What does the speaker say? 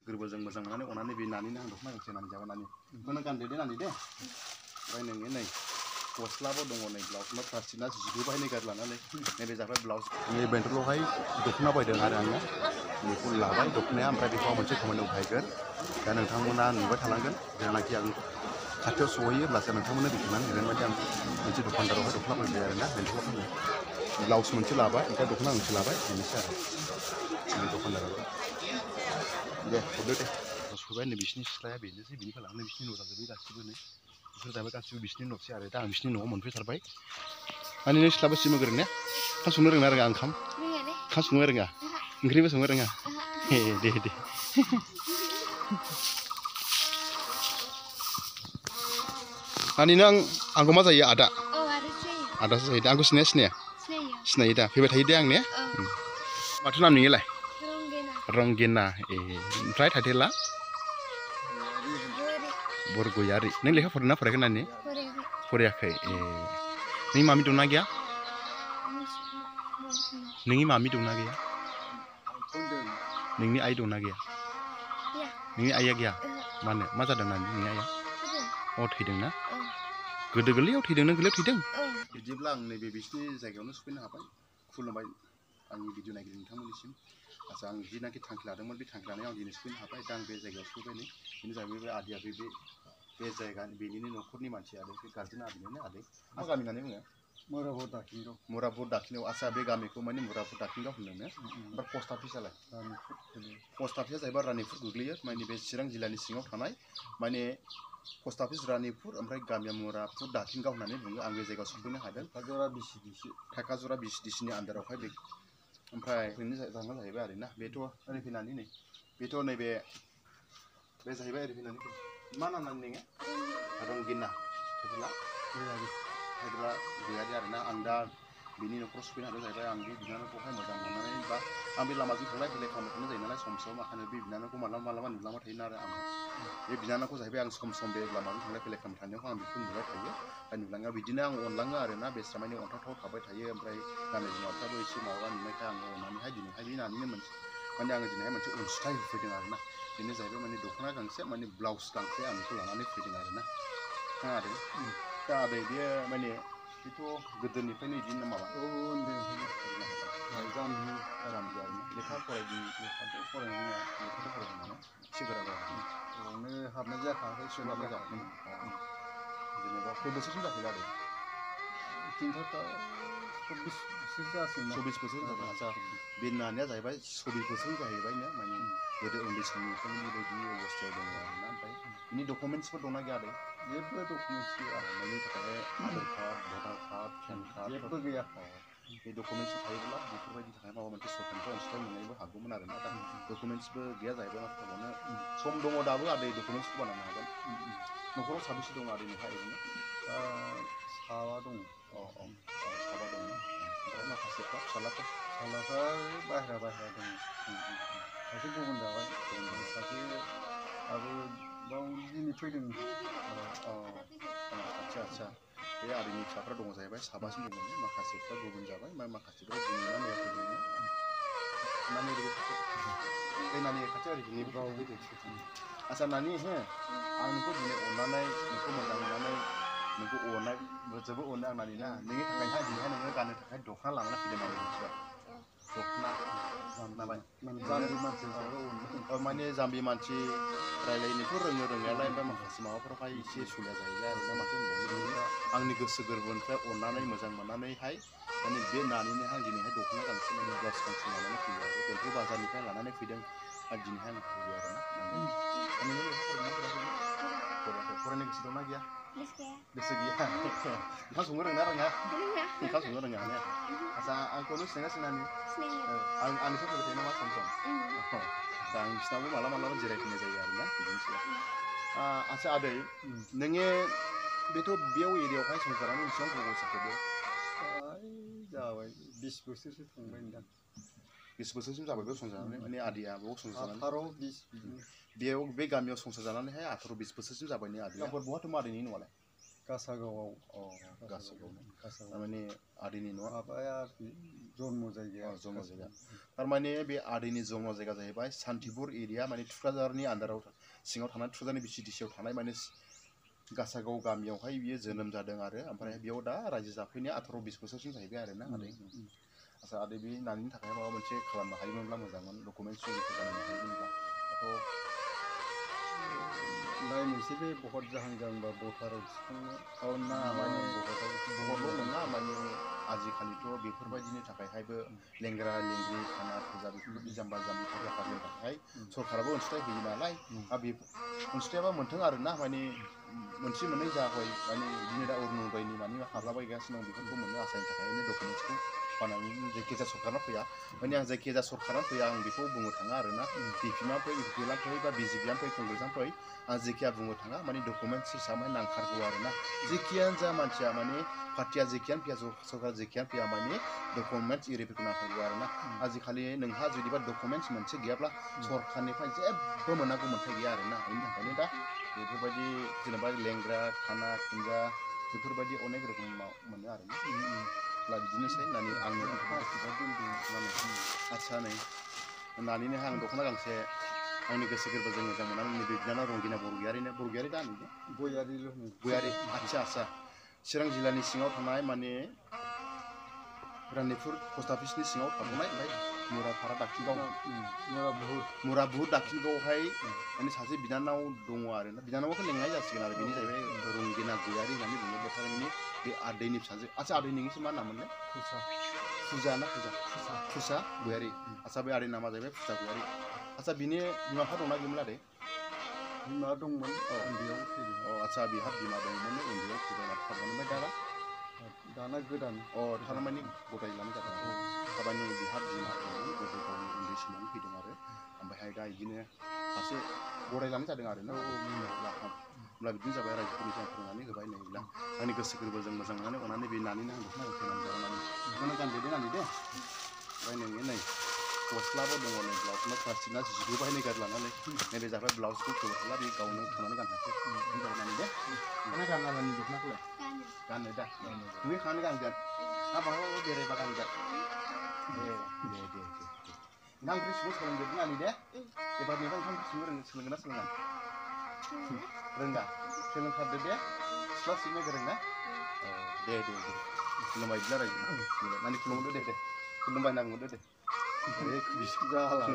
गोरबोजों मोजां मोननानै अनानै बे नानिनो आं दख'ना गांसे होनानै जाबाय नानि बेखौनो गानदो दे नानि दे ओमफ्राय नोङो नै गस्लाबो दङ नै ब्लाउसना प्लास्टिकना जिबोबाय नै गार लानानै नैबे जाबाय ब्लाउस नै बेंटलावहाय दख'ना बायदों आरो आङो बेखौ लाबाय दख'नाया ओमफ्राय बेखौ आं मोनसे खामानियाव बाहायगोन दा नोंथांमोना नुबाय थानांगोन जेब्लानाखि आं खाथियाव सहैयो होमब्लासो नोंथांमोननो बेखेवनानै होगोन बायदि आं मोनसे दखानदारावहाय दख'ना बायबाय आरोना बेंटलाव फानो ब्लाउस मोनसे लाबाय ओमफ्राय दख'ना मोनसे लाबाय बेनोसै आरो बे दखानदाराव दे हरदो दे सफैबाय नै बिसिनि सिथ्लाया बेनोसै बिनिफ्राय लानानै बिसिनि न' जाजोब्बाय गासिबो नै बिसोर जाबाय गासिबो बिसिनि न'सै आरो दा आं बिसिनि न'आव मोनफैथारबाय माने नों सिथ्लाबो सिबनो गोरों ने ओंखाम संनो रोङा रोङा ओंखाम संनो रोङा ओंख्रिबो संनो रोङा ए दे दे नानि नों आंखौ मा जायो आदा आदासो जायो दा आंखौ सिनाया सिनायो दा फैबाय थायो दे आं ने माथो नाम नोंनिलाय रंगिना ए ओमफ्राय टाइटेला बरगयारि नों लेखा फरायना फरायाखै नानि फरायाखै ए नोंनि मामि दंना गैया नोंनि मामि दंना गैया नोंनि आइ दंना गैया नोंनि आइया गैया मानो मा जादों नानि नोंनि आइया अ थैदोंना गोदो गोरलैयाव थैदों नों गोरलैयाव थैदों बिदिब्ला आं नैबे बिसिनि जायगायावनो सफैनो हाबाय खुलुमबाय आंनि भिडिअ नायगिरि नोंथांमोननिसिम आच्चा आं जिनाखि थांखि लादोंमोन बे थांखि लानायाव आं दिनै सफैनो हाबाय दा आं बे जायगायाव सफैबाय नै बेनो जाहैबाय बे आदैया बे जायगानि बेनिनो न'खरनि मानसि आरो बे गार्जेन आदैनो आदै मा गामि होननानै बुङो मुराफुर दाखिनियाव आच्चा बे गामिखौ माने मुराफुर दाखिनियाव होनोनो ओमफ्राय पस्ट अफिसालाय पस्ट अफिसा जाहैबाय रानिपुर गोग्लैयो माने बे चिरां जिल्लानि सिङाव थानाय माने पस्ट अफिस रानिपुर ओमफ्राय गामिया मुराफुर दाखिनगाव होननानै बुङो आं बे जायगायाव सफैनो हादों थाखाजरा बिसिडिसिनि आन्दारावहाय बे ओमफ्राय नोंनि जाहोना जाहैबाय आरोना बेथ' ओरै फैनानै नै बेथ' नैबे बे जाहैबाय ओरै फैनानै मा नाम नानि नोङो रंगिना टाइटेला गयारि आरोना आं दा बिनि न'खराव सफैनो हादों जाहैबाय आं बे बिनानावखौहाय मोजां मोननानै बा आं बे लामाजों थांलाय फैलाय खालामबाय थानाय जायो नालाय सम सम ओंखायनो बे बिनानावखौ मालाबा मालाबा नुलांबाय थायो आरो आं बे बिनानावखौ जाहैबाय आं सम सम बे लामाजों थांलाय फैलाय खालामबाय थानायाव आं बेखौ नुबाय थायो दा नुलाङो बिदिनो आं अनलाङो आरोना बेस्रा माने अन्थावथाव थाबाय थायो ओमफ्राय गाननाय जोमनायफ्राबो एसे माबा नुनायखाय आङो अननानैहाय दिनैहाय बे नानिनो मोनसे माने आङो दिनैहाय मोनसे अनसुंथाइ होफैदों आरोना बेनो जाहैबाय माने दख'ना गांसे माने ब्लाउस गांसे आं बेखौ लानानै फैदों आरोना खोनादों दा आदै बेयो माने बेथ' गोदोनिफ्रायनो बिदिनो माबा जाम्बि आरोना लेखा फरायदों फरायनाया लेखाथ' फरायदों एसे गोरा बावनो हाबनाय जाखायाखै सोलाबनाय जायाखै जेनेबा खय बोसोरसिम जाखो आदै 24 बोसोर जाबाय आच्चा बे नानिया जाहैबाय 24 बोसोर जाहैबायनो माने गोदो उन्दै समनिफ्रायनो बेबायदि अबस्थायाव दङ आरोना ओमफ्राय बिनि डकुमेन्ट्सफोर दंना गैया आदै जेबो डकुमेन्ट्स गैया बेनि थाखाय आधार कार्ड भटार कार्ड पेन कार्ड जेबो गैया बे डकुमेन्ट्स थायोब्ला बेफोरबायदि थाखाय माबा मोनसे सरकारनिफ्राय अनसुंथाइ मोननायबो हागौमोन आरोना दा डकुमेन्ट्सबो गैया जाहैबाय मा खालामबावनो सम दङ दाबो आदै डकुमेन्ट्सखौ बानायनो हागोन न'खराव साबेसे दं आदै नोंहा ओरैनो साबा दङ साबा दङ ओमफ्राय माखासेफ्रा फिसालाफ्रा बाहेरा दङ सासे गुबुन जाबाय सासे आबो बाव दिनै फैदों आच्चा बे आदैनि फिसाफ्रा दङ जाहैबाय साबासिम दङ माखासेफ्रा गुबुन जाबाय माखासेफ्रा दिनै ना मैया फैदों नानि बे नानि खाथियाव ओरै आच्चा नानि हो आं नोंखौ दिनै अननानै नोंखौ मोजां मोननानै नोंखौ अननाय जोबोद अनो आं नानि ना नोंनि थाखायहाय दिनैहाय नोङो गाननो थाखाय दख'ना लानानै फैदों नानि मिथिबाय दख'ना लाबाय माने जाम्बि मानसि रायलायनोथ' रोङो रोंनायालाय ओमफ्राय माखासे माबाफोरावहाय एसे सुबिदा जाहैबाय आरोना माथो होनबावनो आंनि गोसो गोरबोनिफ्राय अननानै मोजां मोननानैहाय माने बे नानिनोहाय दिनैहाय दख'ना गांसे माने ब्लाउस गांसे लानानै फैयो आरो बेंटल बाजारनिफ्राय लानानै फैदों आरो दिनैहाय आं होफैयो आरोना नोङो लेखा फरायनो गोसो दंना गैया गोसो गैया ओंखाम संनो रोङोना रोङा ओंखाम संनो रोङा ने आच्चा आंखौनो सिनायना सिनायनानै आंनिफ्राय फैबाय थायो नामा सम सम दा आं बिसिनावबो मालाबा जिरायफैनाय जायो आरोना बिदिनोसै आच्चा आदै नोङो बेथ' बेयाव एरियायावहाय संसारानो बेसेबां गोबाव जाखो बेयाव जाबाय 20 बोसोरसो थांबाय नोंदां 20 बोसोरसिम जाबाय बेयाव संसार जानानै माने आदैया बेयाव संसार जानानै 18 20 बेयाव बे गामियाव संसार जानानैहाय 18 20 बोसोरसिम जाबाय ने आदैया बहाथो मादैनि न'आलाय गासागावआव थारमाने आदैनि न'आ माबाया जन्म जायगा थारमाने बे आदैनि जन्म जायगा जाहैबाय सान्तिपुर एरिया माने थुक्राझारनि आन्दाराव सिङाव थानाय थुक्राझारनि बिसिडिसियाव थानाय माने गासागाव गामियावहाय बियो जोनोम जादों आरो ओमफ्राय बेयाव दा रायजो जाफैनाया 18-20 बोसोरसिम जाहैबाय आरोना आदै आচ্ছা आदै बे नानिनि थाखाय माबा मोनसे खालामनो हायोमोनब्ला मोजांमोन डकुमेन्टस बानायनो हायोमोनब्ला नायनोसै बे बहुत जाहां-जाहांबा भटाराव थिखांनो ना माने भटाल' नङा माने आजिखालिथ' बेफोरबायदिनि थाखायहायबो लेंग्रा लेंग्रि खाना फुजा बेफोरबायदि जाम्बा जाम्बिफोर हारिनि थाखाय सरकाराबो अनसुंथाइ होयो नालाय बे अनसुंथायाबा मोनथों आरोना माने मोनसे मोननै जाबाय माने बिदिनो दा अरुण'दयनि मानि हाबलाबायगासिनो दं बेफोरखौ मोननो आसानि थाखायनो डकुमेन्टसखौ बानायनो जायखिजाया सरकारा फैया माने आं जायखिजाया सरकारा फैया आं बेखौ बुंनो थाङा आरोना बिपिएमआ फै इउपिएलआ फै बा बिजेपिआ फै कंग्रेसआ फै आं जेखिया बुंनो थाङा माने डकुमेन्टस हिसाबै नांथारगौ आरोना जेखियानो जा मानसिया माने पार्टिया जेखियानो फैया सरकार जेखियानो फैया माने डकुमेन्टस एरिफोरखौ नांथारगौ आरोना आजिखालि नोंहा जुदिबा डकुमेन्टस मोनसे गैयाब्ला सरकारनिफ्राय जेबो मोननांगौ मोन्थाय गैया आरोना बेनि थाखायनो दा बेफोरबायदि जेनेबा लेंग्रा खाना खुंजा बेफोरबायदि अनेक रोखोमाव मोनो आरोना बिदिनोसै होननानै आंनो आच्ছা नै नानिनोहाय आं दख'ना गांसे आंनि गोसो गोरबोजों मोजां मोननानै नैबे बिनानाव रंगिना बरगयारि दा नैबे गयारि आচ্ছা चिरां जिल्लानि सिङाव थानाय माने रानिपुर पस्ट अफिसनि सिङाव थाबोनाय ओमफ्राय मुराफारा दाखिनगाव मुराबुहुद दाखिनगावआवहाय माने सासे बिनानाव दङ आरोना बिनानावखौ लेंनाय जासिगोन आरो बेनि जाहैबाय रंगिना गयारि होननानै बुङो थारमाने बे आदैनि फिसाजो आच्ছা आदै नोंनिसो मा नाममोनलाय फुजा गयारि आच्ছা बे आदैनि नामा जाहैबाय फुजा गयारि आच्ছা बिनि बिमा बिफा दंना गैयामोन आदै बिमा दंमोन उन्दैयाव थैदों आच्ছা बिहा बिमा दंमोन उन्दैयाव थैदों ओमफ्राय दाना गोदान थारमाने गदायलांनाय जादों थारमाने बिहा बिमा दंमोन गोदो गावनि उन्दै समावनो फैदों आरो ओमफ्रायहाय दा बिदिनो सासे गदायलांनाय जादों आरोना होमब्ला बिदिनो जाबाय रायजोफोरनि सिगां फोरोंनानै होबाय नैब्ला आंनि गोसो गोरबोजों मोजां मोननानै अननानै बे नानिनो आं दख'ना गांसे नांजाबानानै बेखौनो गानदो नानि दे ओमफ्राय नोङो नै गस्लाबो दङ नै ब्लाउसना प्लास्टिकना जिबो बाहायनाय गारलानानै नैबे जाबाय ब्लाउसखौ खोबोथला बे गावनो थुनानै गानहासै गाननानै दे दख'ना गाननानै दख'नाखौलाय गानो दा नोंनि खानानै गानगोन हाबायाव बेरायबा गानगोन दे ओंखाम ओंख्रि संनो सोलोंजोबदों नानि दे एबारनिफ्राय ओंखाम ओंख्रि संनो सोलोंगोन ना सोलोङा रोंगा सोलोंथारदो दे सिथ्ला सिबनो गोरों ना दे खुलुमबाय बिदिनो रायजो नानि खुलुमदो दे खुलुमबाय होनना बुंहरदो दे बिसि जाला